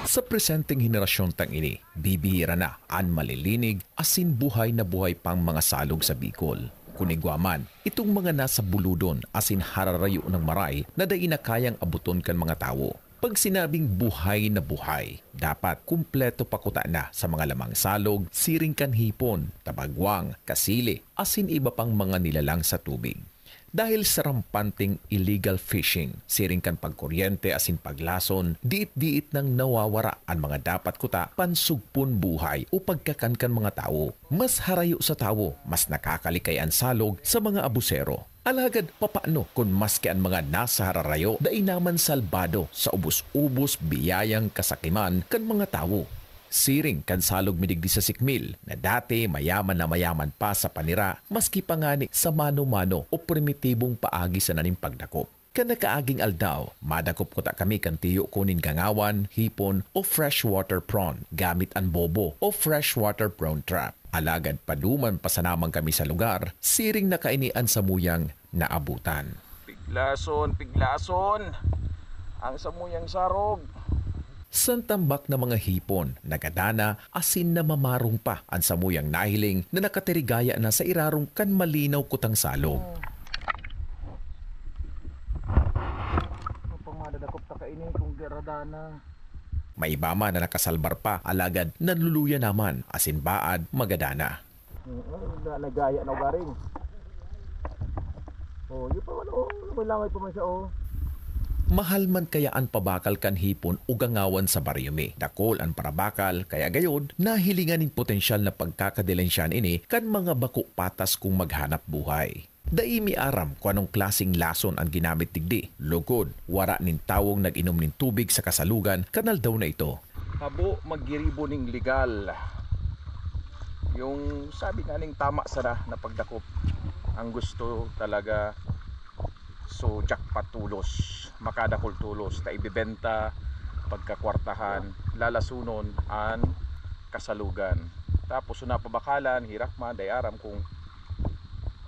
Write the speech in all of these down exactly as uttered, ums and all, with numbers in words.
Sa presenteng henerasyon tang ini, bibihira na an malilinig asin buhay na buhay pang mga salog sa Bicol. Kun igwa man, itong mga nasa bulodon asin hararayo nang maray na dai na kayang aboton kan mga tawo. Pag sinabing buhay na buhay, dapat kumpleto pa kuta na sa mga lamang salog, siring kan hipon, tabagwang, kasili, asin iba pang mga nilalang sa tubig. Dahil sa rampanteng illegal fishing, siring kan pagkuryente asin paglason, diit-diit nang nawawara an mga dapat kuta pansugpon buhay o pagkakan kan mga tawo. Mas harayo sa tawo, mas nakakalikay an salog sa mga abusero. Alagad papaano kun maski an mga nasa hararayo dai naman salbado sa ubos-ubos biyayang kasakiman kan mga tawo? Siring kan salog mi digdi sa Sikmil, na dati mayaman na mayaman pa sa panira, maski pa ngani sa mano-mano o primitibong paagi sana nin pagdakop. Kan nakaaging aldaw, madakop kuta kami kan tiyo ko nin gangawan, hipon o freshwater prawn gamit an bobo o freshwater prawn trap. Alagad paduman pa sana man kami sa lugar, siring na kaini an samuyang naabutan. Piglason, piglason ang samuyang sarog. Santambak na mga hipon, nagadana asin namamarong pa an samuyang nahiling na nakatirigaya na sa irarom kan malinaw kutang salog. Ano pang madadakop ta kaini kung di radana? May iba man na nakasalbar pa, alagad nanluluya naman, asin baad, magadana. Oo, na, nagaya na ugaring. Oh, yun pa man, oh, langoy-langoy pa man siya, oh. Mahal man kaya an pabakal kan hipon o gangawan sa baryo mi. Dakul an parabakal, kaya gayod, nahilingan nin potensyal na pagkakadilensyaan ini kan mga bako patas kong maghanap buhay. Dai mi aram kung anong klaseng lason an ginamit digdi. Lugod, wara nin tawong nag-inom nin tubig sa kasalogan kan aldaw na ito. Habo maggiribo ning legal. Yung sabi nga ning tama sana na pagdakop. Ang gusto talaga, so jackpot tulos, makadakol tulos, ta ibebenta, pagkakwartahan, lalasunon an kasalugan. Tapos so napabakalan, hirak man, dai aram kung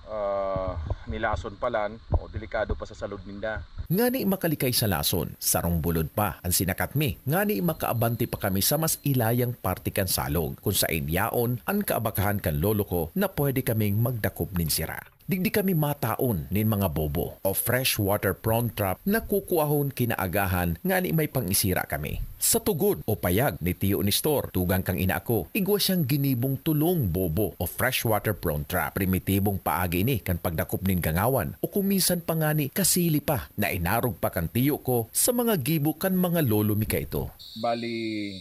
ah, nilason palan o delikado pa sa salud ninda. Ngani makalikay sa lason, sarong bulod pa an sinakat mi, ngani makaabante pa kami sa mas ilayang parte kan salog, kun saen yaon an kaabakahan kan lolo ko na pwede kaming magdakop nin sira. Digdi kami mataon nin mga bobo o freshwater prawn trap na kukuahon kinaagahan ngani may pang-isira kami. Sa tugod o payag ni Tiyo Nestor, tugang kan ina ko, igwa siyang ginibong tolong bobo o freshwater prawn trap. Primitibong paagi ini kan pagdakop nin gangawan o kung minsan pa ngani kasili pa na inarog pa kan tiyo ko sa mga gibo kan mga lolo mi kaito. Bali,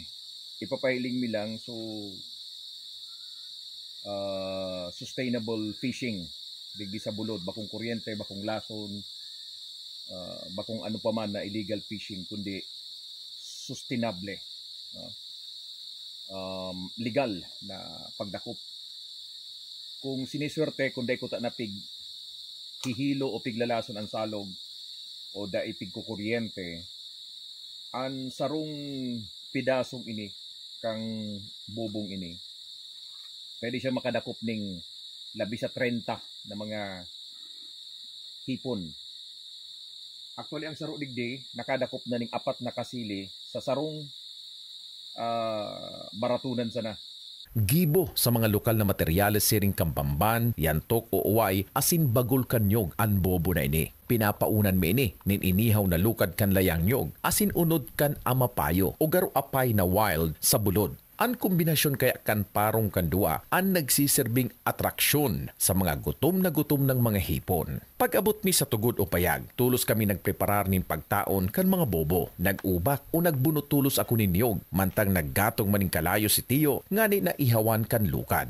ipapahiling mi lang, so, ah, sustainable fishing digdi sa bulod, bakong kuryente, bakong lason, ah, bakong ano pa man na illegal fishing, kundi sustainable, no? Um, legal na pagdakop. Kung siniswerte, kung dai kuta na pig hihilo o piglalason ang salog o dai pigkukuryente, an sarong pidasong ini kang bubong ini, pwede siya makadakop ning labi sa trenta na mga hipon. Actually, ang saro digdi, nakadakop na ning apat na kasili sa sarong, ah, baratunan sana. Gibo sa mga lokal na materyales siring kan bamban, yantok o uway, asin bagol kan nyog an bobo na ini. Pinapaunan mi ini nin inihaw na lukad kan layang nyog, asin unod kan amapayo o garo apay na wild sa bulod. An kombinasyon kaya kan parong kan duwa an nagsiserbing atraksyon sa mga gutom na gutom nang mga hipon. Pag-abot mi sa tugod o payag, tolos kami nagpreparar nin pagtaon kan mga bobo. Nag-ubak o nagbunot tolos ako nin niyog, mantang naggatong man nin kalayo si Tiyo ngani na ihawan kan lukad.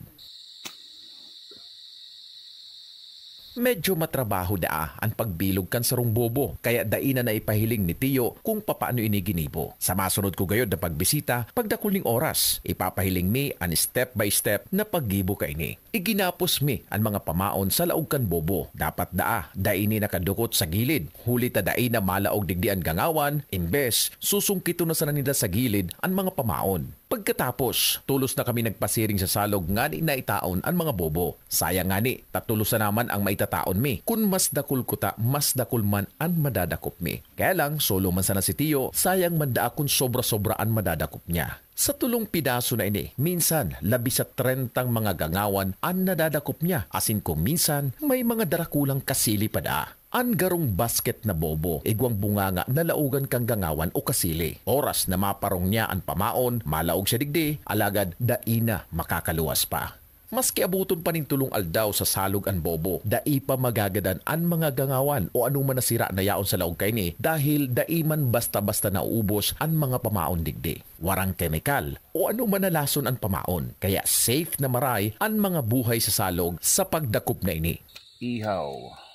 Medyo matrabaho daa an pagbilog kan sarong bobo, kaya dai na naipahiling ni Tiyo kung papaano ini ginibo. Sa masunod ko gayod na pagbisita, pagdakul ning oras, ipapahiling mi an step by step na paggibo kaini. Iginapos mi an mga pamaon sa laog kan bobo. Dapat daa, dai ini nakadukot sa gilid, huli ta dai na malaog digdi an gangawan, imbes, susungkiton na sana ninda sa gilid an mga pamaon. Pagkatapos, tolos na kami nagpasiring sa salog ngani naitaon an mga bobo. Sayang ngani, ta tolos na naman ang maitataon mi. Kun mas dakul kuta, mas dakul man an madadakop mi. Kaya lang, solo man sana si Tiyo, sayang man daa kun sobra-sobra an madadakop niya. Sa tulong pidaso na ini, minsan, labi sa trentang mga gangawan an nadadakop niya, asin kung minsan, may mga darakulang kasili pa daa. An garong basket na bobo, igwang bunganga na laogan kan gangawan o kasili. Oras na maparong niya an pamaon, malaog siya digdi, alagad dai na makakaluwas pa. Maski aboton pa nin tolong aldaw sa salog an bobo, dai pa magagadan an mga gangawan o anoman na sira na yaon sa laog kaini, dahil dai man basta-basta nauubos an mga pamaon digdi. Warang kemikal o anoman na lason an pamaon, kaya safe na maray an mga buhay sa salog sa pagdakop na ini. Ihaw.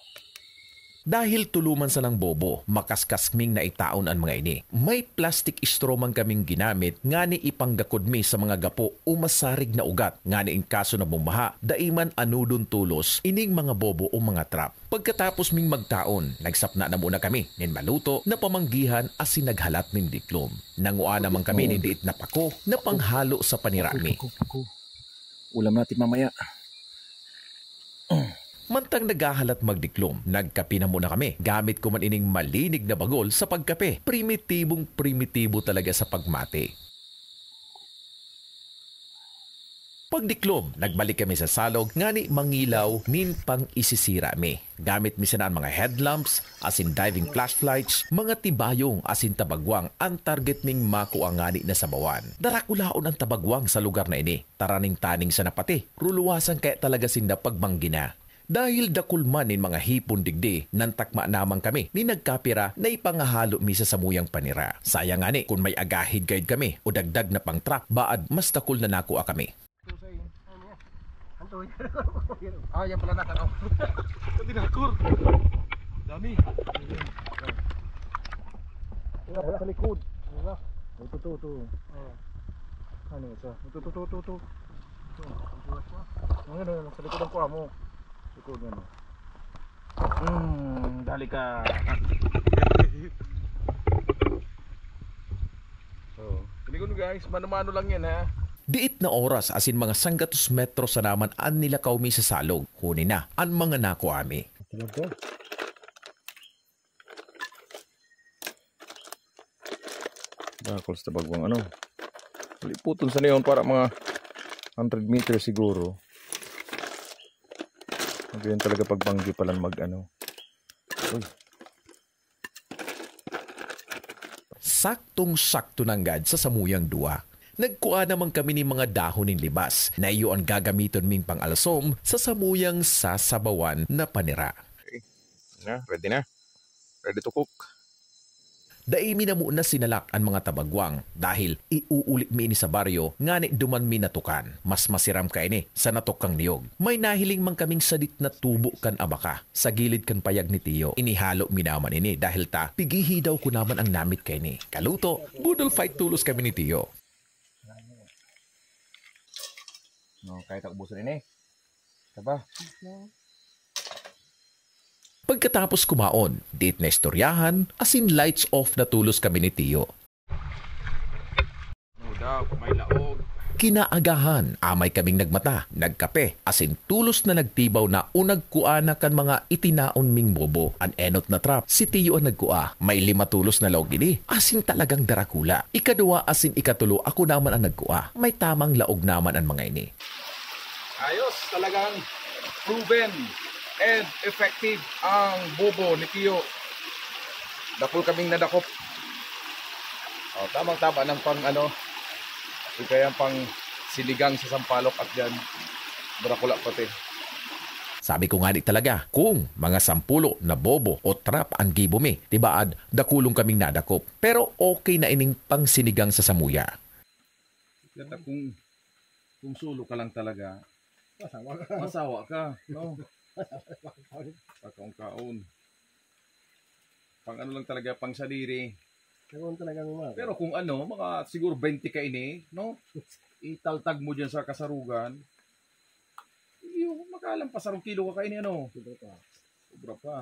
Dahil tuluman sanang bobo, makaskas ming naitaon an mga ini. May plastic straw man kaming ginamit ngani ipanggakod mi sa mga gapo o masarig na ugat, ngani in kaso na bumaha, dai man anodon tolos ining mga bobo o mga trap. Pagkatapos ming magtaon, nagsapna na muna kami nin maluto na pamanggihan asin naghalat nin diklom. Nangua naman kami nin diit na pako na panghalo sa panira mi. Pako, pako, pako. Ulam natin mamaya. Mantang naghahalat magdiklom, nagkape na muna kami. Gamit ko man ining malinig na bagol sa pagkape. Primitibong primitibo talaga sa pagmati. Pagdiklom, nagbalik kami sa salog ngani mangilaw nin pang-isisira mi. Gamit mi sana an mga headlamps asin diving flashlights, mga tibayong asin tabagwang an target ming makua ngani na sabawan. Darakulaon an tabagwang sa lugar na ini. Taraning-taning sana pati, ruluwasan kaya talaga sinda pagbanggina. Dahil dakul man nin mga hipon digdi, nantakma naman kami nin nagkapira na ipangahalo mi sa samuyang panira. Sayang ngani kun may agahid gayod kami o dagdag na pang-trap, baad mas dakul na nakua kami. Antoy. Ah, yan pala na, ano? Ang dinakor. Dami. Wala, wala sa likod. Wala. Ito, ito, ito. Oh. Ano isa? Ito, ito, ito, ito, ito. Ito, ang buwas mo. Ang ano, sa likod ang kuha mo. Likod, ano. Hmm, dali ka. So, tingnan guys, mano-mano lang yan, ha? Diit na oras asin mga sanggatos metro sana man an nilakaw mi sa salog, huni na an mga nakua mi. Talaga? Dakul sa tabagwang ano. Liputon sa neon para mga hundred meters siguro. Ganyan talaga pag banggi palan mag ano. Uy. Saktong-sakto nanggad sa samuyang duwa. Nagkua naman kami nin mga dahon nin libas na iyo an gagamiton ming pang-alsom sa samuyang sasabawan na panira. Okay. Na, ready na. Ready to cook. Dai mi namo na sinalak an mga tabagwang dahil iuuli mi ini sa baryo ngani duman mi natukan. Mas masiram kaini sa natukang niyog. May nahiling man kaming sadit na tubo kan abaka sa gilid kan payag ni Tiyo. Inihalo mi naman ini dahil ta pighihidaw ko naman an namit kaini. Kaluto, boodle fight tolos kami ni Tiyo. No, kaya ta ubusan ini. Taba. Pagkatapos kumaon, diit na istoryahan, asin lights off na tolos kami ni Tiyo. No doubt, may laog. Kinaagahan, amay kaming nagmata, nagkape, asin tolos na nagtibaw na o nagkua na kan mga itinaon ming bobo. An enot na trap, si Tiyo an nagkua. May lima tolos na laog ini, asin talagang darakula. Ikaduwa asin ikatulo, ako naman an nagkua. May tamang laog naman an mga ini. Ayos, talagang proven and effective ang bobo ni Tiyo. Dakul kaming nadakop. Oh, tamang-tama ng pang ano, kaya pang sinigang sa sampalok at yan, darakula pati. Sabi ko ngani talaga, kung mga sampulo na bobo o trap ang gibo mi, tibaad, dakulon kaming nadakop. Pero okay na ining pang sinigang sa samuya. Kaya kung, kung solo ka lang talaga, Masawa ka. Masawa ka, no? Pagkaon-kaon. Pang ano lang talaga, pang sadiri. Karoon talagang mga Pero kung ano, mga siguro twenty ka ini, no? Italtag mo dyan sa kasarugan, yung makalampas sarong kilo ka kaini, ano? Sobra pa. Sobra pa.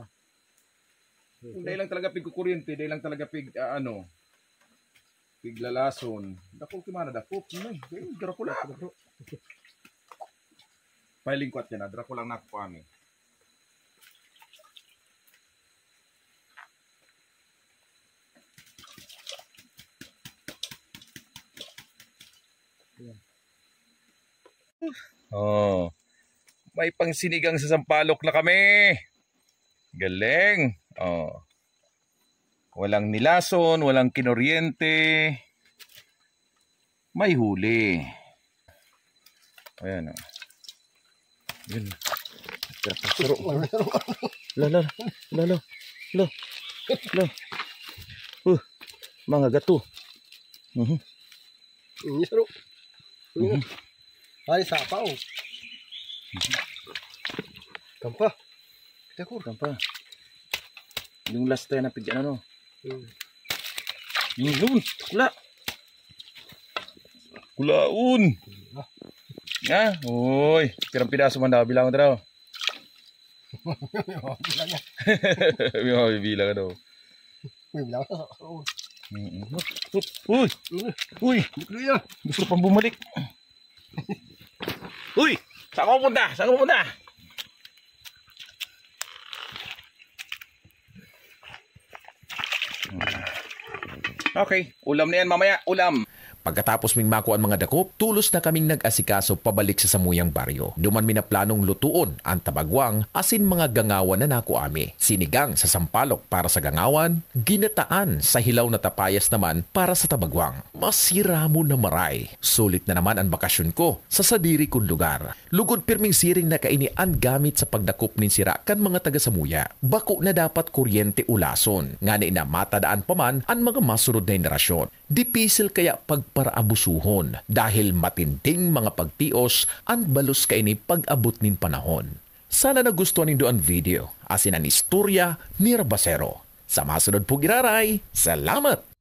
Kung dahil lang talaga pigkukuryente, dahil lang talaga pig, ah, ano, Kiglalason. Dakul ki mana dakop. Ano eh? Kaya Dracula. Pailingkwat yan na. Dracula ang nakukuha mi. Oh. May pangsinigang sa sampalok na kami. Galing. Oh. Walang nilason, walang kinoryente. May huli. Ayan, oh. Yun. Tira pa, suro. La, la, la, la, la. La. Uh, mga gato. Mhm. Ini saro. Mhm. Ay, sapa oh. Kampa. Kita ko. Kampa. Yung last time na pigyan ano. Hmm. Yun, tukla. Kulaon. Ha? Uy, pirang piraso man daw, bilangon daw. May mga bibilang ano. May bilang. Oo. Mm-mm. Uy! Uy! Uy! Buklo yan. Gusto pang bumalik. Uy! Saan ka pupunta? Saan ka pupunta? Okay, ulam na yan mamaya. Ulam. Pagkatapos ming makua an mga dakop, tolos na kaming nag-asikaso pabalik sa samuyang baryo. Duman mi na planong lutoon an tabagwang asin mga gangawan na nakua mi. Sinigang sa sampalok para sa gangawan, ginataan sa hilaw na tapayas naman para sa tabagwang. Masiramon na maray. Sulit na naman an bakasyon ko sa sadiri kong lugar. Lugod pirming siring na kaini an gamit sa pagdakop nin sira kan mga taga-samuya. Bako na dapat kuryente o lason, ngani na matadaan pa man an mga masunod na henerasyon. Dipisil kaya pagparaabusohon dahil matinding mga pagtios an balos kaini pag-abot nin panahon. Sana nagustuhan nindo an video asin an istorya ni Rabasero. Sa masunod pong iraray, salamat!